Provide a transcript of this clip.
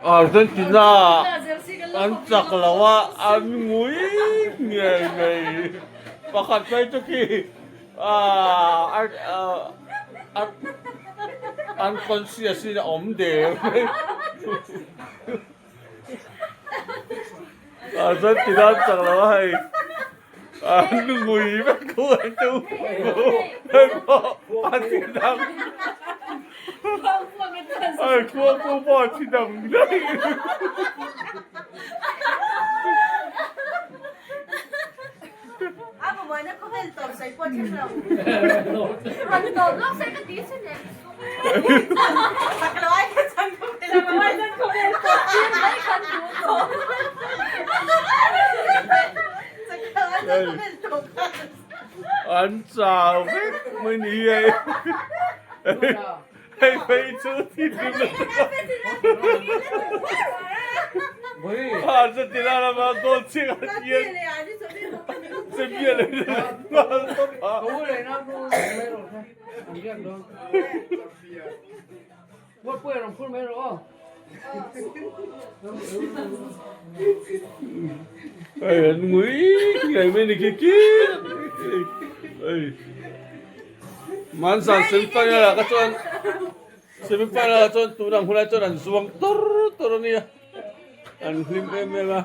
Argentina an chak lo a, an ngui ngei mai. Pakhat phei chu khi unconscious in a awm der mai. Argentina an chak lo a hei an ngui vek thu an chu hei pawh a thi dang hei khua pawh pawh a thi dang daih. An chau vek mai ni hei hei phei chu thinrim a chuti lai lama goal chhiat a hian champion nghal tawp a. Hei an ngui ngei mai ni khi khi hei Mansan semifinal ah kha chuan semifinal ah chuan tunang hunah chuan an zuang tawr tawr a nia an hlim em em a.